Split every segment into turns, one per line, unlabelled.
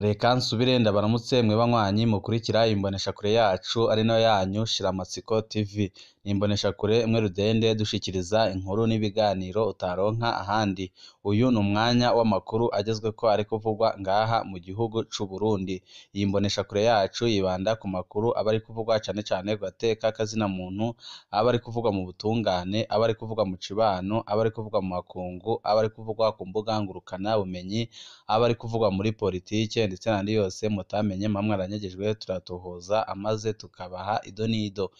Reka nsubire ndabaramutse mwe banywanyi mukurikira imboneshakure yacu ari nayo yanyu Shiramatsiko TV. Ni imboneshakure imwe rudende dushikiriza inkuru n'ibiganiro utaronka ahandi. Uyu ni umwanya w'amakuru agezweko ari kuvugwa ngaha mu gihugu c'u Burundi. Iyi mboneshakure yacu yibanda ku makuru aba ari kuvugwa cane cane ku gateka kazina muntu, aba ari kuvugwa mu butungane, aba ari kuvugwa mu cibano, aba ari kuvugwa mu makungu, aba ari kuvugwa ku mbuga ngurukana bumenyi, aba ari kuvugwa muri politike ndetse n'andi yose mutamenye muba mwaranyegejwe turatohoza amaze tukabaha ido n'ido.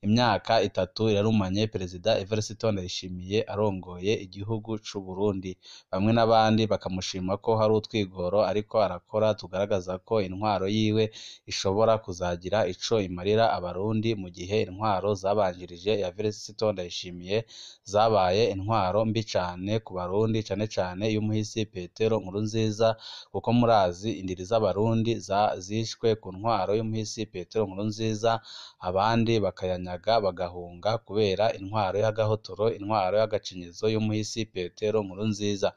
Imyaka itatu irarumanye Perezida Evariste Ndayishimiye arongoye igihugu c'u Burundi. Bamwe n'abandi bakamushima ko hari utwigoro ariko arakora tugaragaza ko intwaro yiwe ishobora kuzagira ico imarira abarundi mu gihe intwaro zabanjirije iya Evariste Ndayishimiye zabaye intwaro mbi cane ku barundi cane cane iy'umuhisi Petero Nkurunziza, kuko murazi indiri z'abarundi zishwe ku ntwaro y'umuhisi Petero Nkurunziza, abandi bakayanyaga bagahunga kubera intwaro y'agahotoro, intwaro y'agacinyizo y'umuhisi Petero Nkurunziza.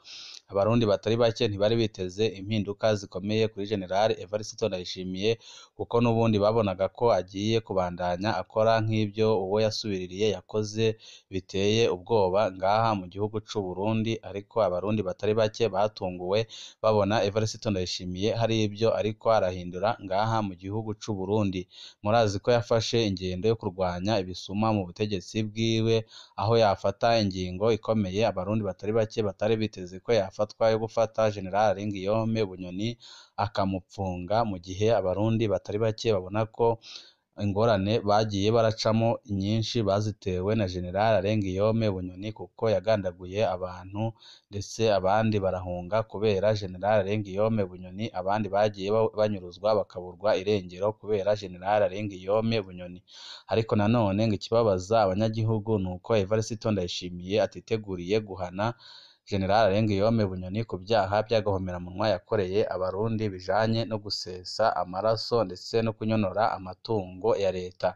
Abarundi batari bake ntibari biteze impinduka zikomeye kuri General Evariste Ndayishimiye, kuko n'ubundi babonaga ko agiye kubandanya akora nk'ivyo uwo yasubiririye yakoze biteye ubwoba ngaha mu gihugu c'u Burundi, ariko abarundi batari bake batunguwe babona Evariste Ndayishimiye hari ivyo ariko arahindura ngaha mu gihugu c'u Burundi. Murazi ko yafashe ingendo yo kurwanya ibisuma mu butegetsi bwiwe, aho yafata ingingo ikomeye abarundi batari bake batari biteze ko yafatwa yo gufata General Guillaume Bunyoni akamupfunga, mu gihe abarundi batari bake babona ko ingorane bagiye baracamo nyinshi bazitewe na General Guillaume Bunyoni, kuko yagandaguye abantu ndetse abandi barahunga kubera General Guillaume Bunyoni, abandi bagiye banyuruzwa bakaburwa irengero kubera General Guillaume Bunyoni. Ariko nanone ngo ikibabaza abanyagihugu nuko Evariste Ndayishimiye atiteguriye guhana General Guillaume Bunyoni ku vyaha vy'agahomeраmunwa yakoreye abarundi bijanye no gusesa amaraso ndetse no kunyonora amatungo ya leta.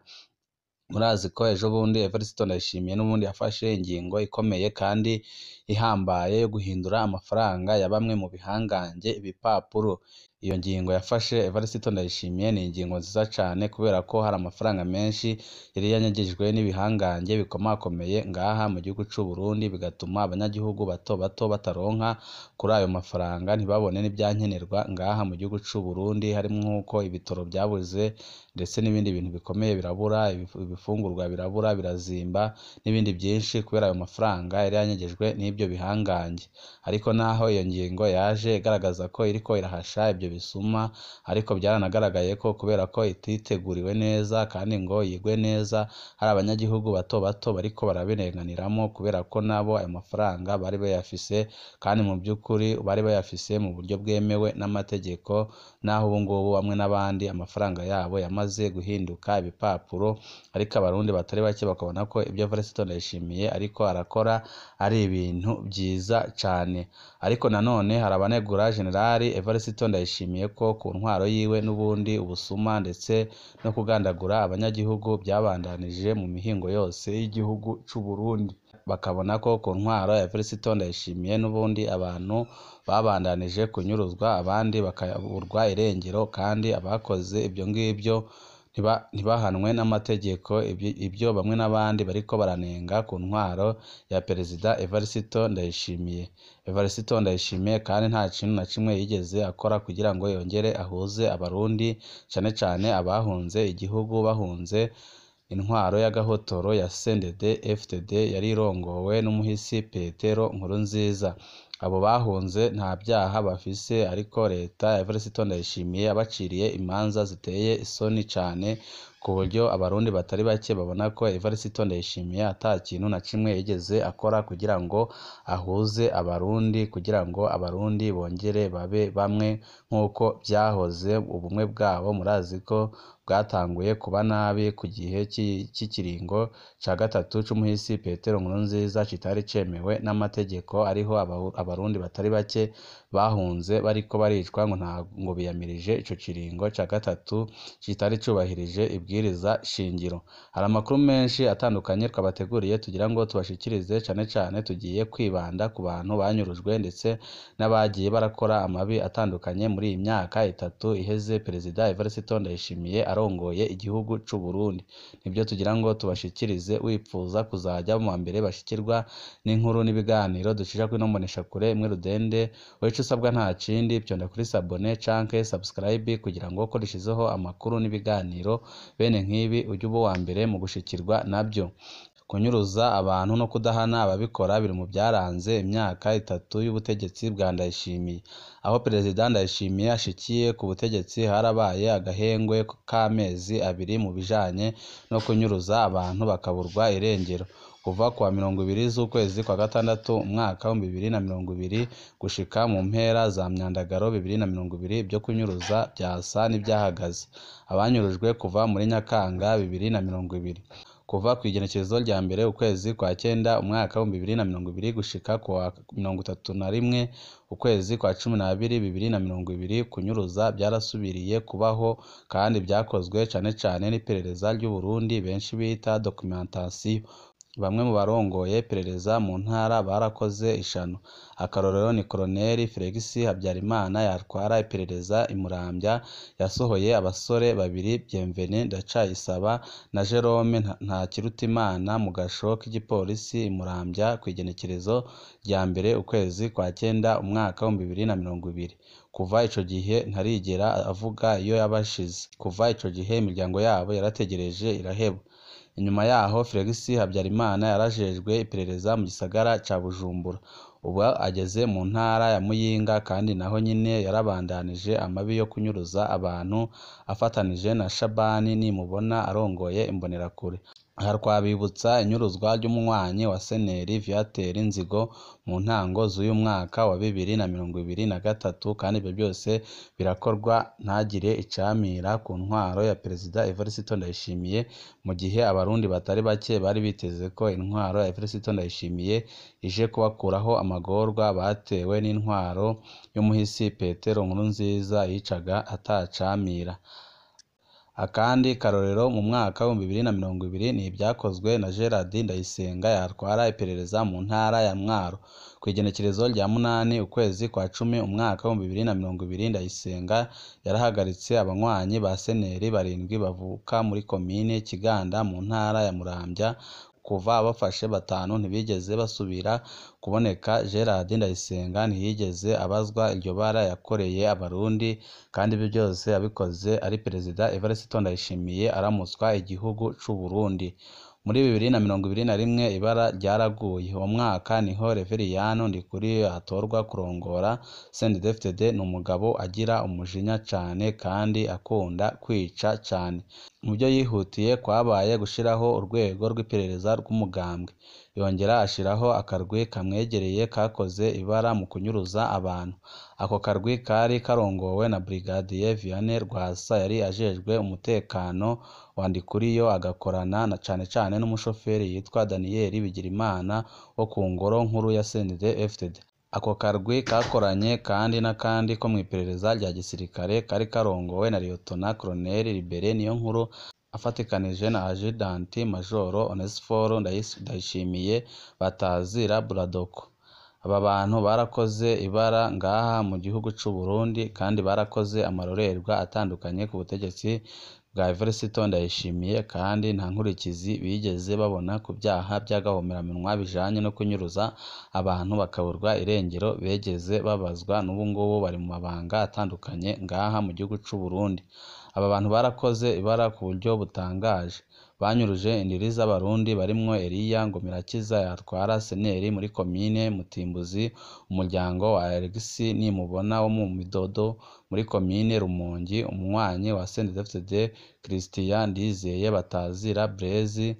Murazi ko ejo bundi Evariste Ndayishimiye n'ubundi yafashe ingingo ikomeye kandi ihambaye yo guhindura amafaranga ya bamwe mu bihangange ibipapuro. Iyo ngingo yafashe Evariste Ndayishimiye ni ingingo nziza cane kubera ko hari amafaranga menshi yari yanyagijwe n'ibihangange bikomakomeye ngaha mu gihugu c'u Burundi, bigatuma abanyagihugu bato bato bataronka kuri ayo mafaranga, ntibabone n'ivyankenerwa ngaha mu gihugu c'u Burundi, harimwo nk'uko ibitoro vyabuze ndetse n'ibindi bintu bikomeye birabura, ibifungurwa birabura, birazimba n'ibindi vyinshi kubera ayo mafaranga yari yanyagijwe n'ivyo bihangange. Ariko naho iyo ngingo yaje igaragaza ko iriko irahasha ivyo bisuma, ariko byaranagaragaye ko kubera ko ititeguriwe neza kandi ngo yigwe neza, hari abanyagihugu bato bato bariko barabirenganiramo kubera ko nabo ayo mafaranga bari bayafise kandi mu by'ukuri bari bayafise mu buryo bwemewe n'amategeko, naho ubu ngubu bamwe n'abandi amafaranga yabo yamaze guhinduka ibipapuro, ariko abarundi batari bake bakabona ko ibyo Evariste Ndayishimiye ariko arakora ari ibintu vyiza cane. Ariko nanone hari abanegura General Evariste Ndayishimiye ko ku ntwaro yiwe n'ubundi ubusuma ndetse no kugandagura abanyagihugu byabandanije mu mihingo yose y'igihugu c'u Burundi. Bakabona ko ku ntwaro ya Evariste Ndayishimiye n'ubundi abantu babandanije kunyuruzwa, abandi bakaburwa irengero, kandi abakoze ibyo ngibyo ntibahanwe n'amategeko. Ibyo bamwe n'abandi bariko baranenga ku ntwaro ya Perezida Evariste Ndayishimiye. Evariste Ndayishimiye kandi nta kintu na kimwe yigeze akora kugira ngo yongere ahuze abarundi, cane cane abahunze igihugu bahunze intwaro y'agahotoro ya CNDD FDD yari irongowe n'umuhisi Petero Nkurunziza. Abo bahunze nta vyaha bafise, ariko leta ya Evariste Ndayishimiye yabaciriye imanza ziteye isoni cane, ku buryo abarundi batari bake babona ko Evariste Ndayishimiye ata kintu na kimwe yigeze akora kugira ngo ahuze abarundi, kugira ngo abarundi bongere babe bamwe nk'uko vyahoze. Ubumwe bwabo murazi ko bwatanguye kuba nabi ku gihe c'ikiringo ca gatatu c'umuhisi Petero Nkurunziza kitari cemewe n'amategeko, ariho abarundi batari bake bahunze bariko baricwa ngo biyamirije ico kiringo ca gatatu kitari cubahirije ibwiriza shingiro. Hari amakuru menshi atandukanye twabateguriye tugira ngo tubashikirize, cane cane tugiye kwibanda ku bantu banyurujwe ndetse n'abagiye barakora amabi atandukanye muri iyi myaka itatu iheze Perezida Evariste Ndayishimiye arongoye igihugu c'u Burundi. Nibyo tugira ngo tubashikirize, wipfuza kuzaja mu mbere bashikirwa n'inkuru n'ibiganiro ducisha kuri ino mboneshakure imwe rudende, wewe ico usabwa nta kindi, fyonda kuri s'abonner canke subscribe kugira ngo ko dushizeho amakuru n'ibiganiro bene nk'ibi ujye uba uwa mbere mu gushikirwa navyo. Kunyuruza abantu no kudahana ababikora biri mu byaranze imyaka itatu y'ubutegetsi bwa Ndayishimiye. Aho Perezida Ndayishimiye ashikiye ku butegetsi harabaye agahengwe k'amezi abiri mu bijanye no kunyuruza abantu bakaburwa irengero. Kuva kuwa 20 z'ukwezi kwa gatandatu umwaka 2020 gushika mu mpera za Myandagaro 2020, ibyo kunyuruza vyasa n'ivyahagaze. Abanyurujwe kuva muri Nyakanga 2020, kuva kw'igenekerezo rya mbere ukwezi kwa cenda umwaka 2020 gushika kuwa 31 ukwezi kwa 12 2020, kunyuruza vyarasubiriye kubaho kandi vyakozwe cane cane n'iperereza ry'Uburundi benshi bita documentation. Bamwe mu barongoye iperereza mu ntara barakoze ishano. Akarorero ni Koloneli Felix Habyarimana yatwara iperereza i Muramvya, yasohoye abasore babiri Bienvenu Ndacayisaba na Jerome Ntakirutimana mu gasho k'igipolisi i Muramvya kw'igenekerezo rya mbere ukwezi kwa cenda umwaka 2020. Kuva ico gihe ntarigera avuga iyo yabashize. Kuva ico gihe imiryango yabo yarategereje iraheba. Inyuma yaho Felix Habyarimana yarajejwe iperereza mu gisagara ca Bujumbura. Ubu ageze mu ntara ya Muyinga kandi naho nyene yarabandanije amabi yo kunyuruza abantu afatanije na Shabani Nimubona arongoye Imbonerakure. Aha twabibutsa inyuruzwa ry'umunywanyi wa Seneri Viateur Nzigo mu ntango z'uyu mwaka wa 2023, kandi ivyo byose birakorwa ntagire icamira ku ntwaro ya Perezida Evariste Ndayishimiye, mu gihe abarundi batari bake bari biteze ko intwaro ya Evariste Ndayishimiye ije kubakuraho amagorwa batewe n'intwaro y'umuhisi Petero Nkurunziza yicaga atacamira. Akandi karorero mu mwaka 2020 ni ivyakozwe na Gerard Ndayisenga yatwara iperereza mu ntara ya Mwaro. Kw'igenekerezo rya 8 ukwezi kwa 10 umwaka 2020, Ndayisenga yarahagaritse abanywanyi ba Seneri barindwi bavuka muri komine Kiganda mu ntara ya Muramvya. Kuva abafashe batanu ntibigeze basubira kuboneka. Gerard Ndayisenga ntiyigeze abazwa iryo bara yakoreye abarundi, kandi ibyo byose yabikoze ari Perezida Evariste Ndayishimiye aramutswa igihugu c'u Burundi. Muri 2021 ibara ryaraguye. Uwo mwaka niho Reveriyano Ndikuriyo atorwa kurongora CNDD-FDD. Ni umugabo agira umujinya cane kandi akunda kwica cane. Mu byo yihutiye kwabaye gushiraho urwego rw'iperereza rw'umugambwe. Yongera ashiraho akarwi kamwegereye kakoze ibara mu kunyuruza abantu. Ako karwi kari karongowe na Brigadier Vianney Rwasa yari ajejwe umutekano wa Ndikuriyo, agakorana na cane cane n'umushoferi yitwa Daniel Bigirimana wo ku ngoro nkuru ya CNDD-FDD. Ako karwi kakoranye kandi n'akandi ko mw'iperereza rya gisirikare kari karongowe na Liyetona Koloneli Libere Niyonkuru afatikanije na Adjudant Major Onesphore Ndayishimiye batazira Buradoko. Aba bantu barakoze ibara ngaha mu gihugu c'u Burundi kandi barakoze amarorerwa atandukanye ku butegetsi bwa Evariste Ndayishimiye, kandi nta nkurikizi bigeze babona ku vyaha vy'agahomeраmunwa bijanye no kunyuruza abantu bakaburwa irengero begeze babazwa. N'ubu ngubu bari mu mabanga atandukanye ngaha mu gihugu c'u Burundi. Aba bantu barakoze ibara ku buryo butangaje. Banyuruje indiri z'abarundi barimwo Eliya Ngomirakiza yatwara Seneri muri komine Mutimbuzi, umuryango wa Alexis Nimubona wo mu Midodo muri komine Rumongi, umunywanyi wa CNDD-FDD Christian Ndizeye batazira Blaise,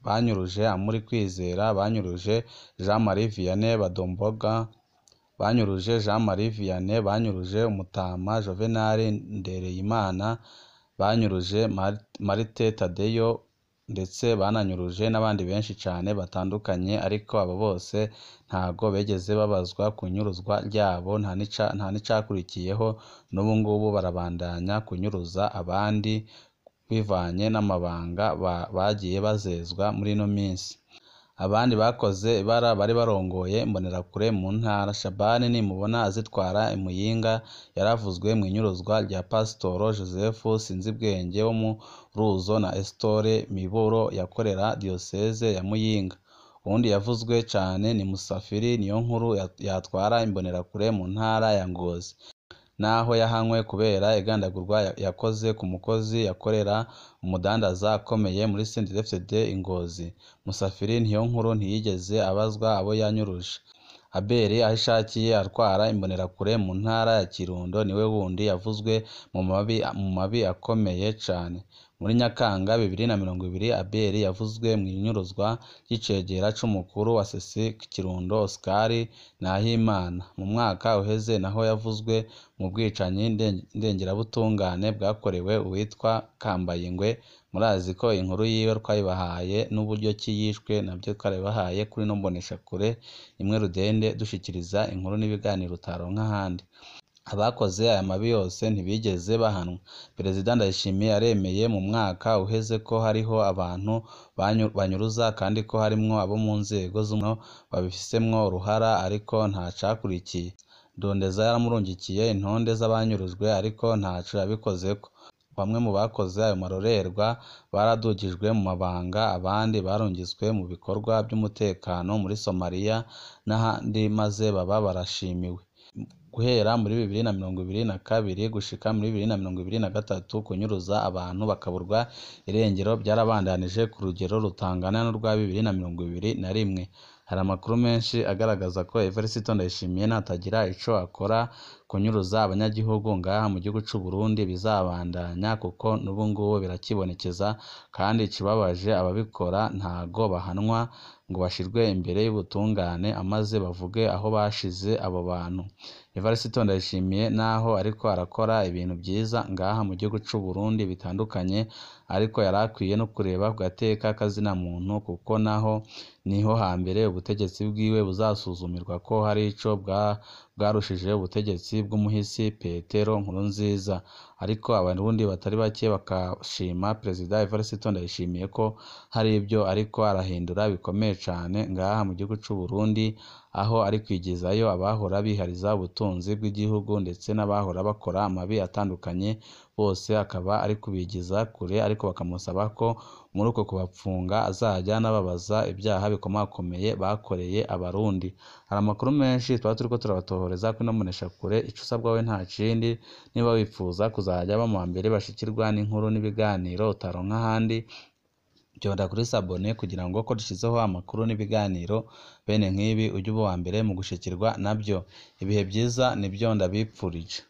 banyuruje Amuri Kwizera, banyuruje Jean Marie Vianney Badomboga, banyuruje Jean Marie Vianney, banyuruje Umutama Juvenal Ndereyimana, Banyuruje Marite Tadeyo ndetse bananyuruje n'abandi benshi cane batandukanye, ariko abo bose ntago begeze babazwa ku nyuruzwa ryabo, nta n'icakurikiyeho. N'ubu ngubu barabandanya kunyuruza abandi bivanye n'amabanga bagiye bazezwa muri ino minsi. Abandi bakoze ibara bari barongoye Imbonerakure mu ntara. Shabani Nimubona azitwara i Muyinga yaravuzwe mw'inyuruzwa rya Pasitoro Joseph Sinzibwenge wo mu Ruzo na Esitore Miburo yakorera Diyoseze ya Muyinga. Uwundi yavuzwe cane ni Musafiri Niyonkuru yatwara Imbonerakure mu ntara ya Ngozi, naho yahanywe kubera igandagurwa yakoze ku mukozi yakorera umudandaza akomeye muri CNDD-FDD i Ngozi. Musafiri Niyonkuru ntiyigeze abazwa abo yanyuruje. Abeli Ahishakiye atwara Imbonerakure mu ntara ya Kirundo niwe wundi yavuzwe mu mabi akomeye cane. Muri Nyakanga 2020 Abeli yavuzwe mw'inyuruzwa ry'icegera c'umukuru wa Sesi Kirundo Oscar Nahimana. Mu mwaka uheze naho yavuzwe mu bwicanyi ndengerabutungane bwakorewe uwitwa Kambayingwe. Murazi ko inkuru yiwe twayibahaye n'uburyo ki yishwe navyo twarabibahaye kuri ino mboneshakure imwe rudende, dushikiriza inkuru n'ibiganiro utaronka ahandi. Abakoze aya mabi yose ntibigeze bahanwa. Perezida Ndayishimiye yaremeye mu mwaka uheze ko hariho abantu banyuruza kandi ko harimwo abo mu nzego z'umutekano babifisemwo uruhara, ariko ntacakurikiye. Ndondeza yaramurungikiye intonde z'abanyurujwe ariko ntaco yabikozeko. Bamwe mu bakoze ayo marorerwa baradugijwe mu mabanga, abandi barungitswe mu bikorwa vy'umutekano muri Somaliya n'ahandi maze baba barashimiwe. Guhera muri 2022 gushika muri 2023 kunyuruza abantu bakaburwa irengero vyarabandanije ku rugero rutangana n'urwa 2021. Hari amakuru menshi agaragaza ko Evariste Ndayishimiye natagira ico akora kunyuruza abanyagihugu ngaha mu gihugu c'u Burundi bizabandanya, kuko n'ubu ngubu birakibonekeza, kandi ikibabaje ababikora ntago bahanwa ngo bashirwe imbere y'ubutungane amaze bavuge aho bashize abo bantu. Evariste Ndayishimiye naho ariko arakora ibintu vyiza ngaha mu gihugu c'u Burundi bitandukanye, ariko yarakwiye no kureba ku gateka k'azina muntu, kuko naho niho hambere ubutegetsi bwiwe buzasuzumirwa ko hari ico bwarushije ubutegetsi bw'umuhisi Petero Nkurunziza. Ariko abarundi batari bake bakashima Perezida Evariste Ndayishimiye ko hari ibyo ariko arahindura bikomeye cane ngaha mu gihugu c'u Burundi, aho ari kwigizayo abahora bihariza ubutunzi bw'igihugu ndetse n'abahora bakora amabi atandukanye bose akaba ari kubigiza kure, ariko bakamusaba ko muri uko kubapfunga azajya anababaza ibyaha bikomakomeye bakoreye abarundi. Hari amakuru menshi tuba turiko turabatohoreza kuri ino mboneshakure, ico usabwa we nta kindi, niba wifuza kuzajya uba mu bambere bashikirwa n'inkuru n'ibiganiro utaronka ahandi, fyonda kuri sabone kugira ngo ko dushizeho amakuru n'ibiganiro bene nk'ibi ujye uba uwa mbere mu gushikirwa navyo. Ibihe vyiza nivyo ndabipfurije.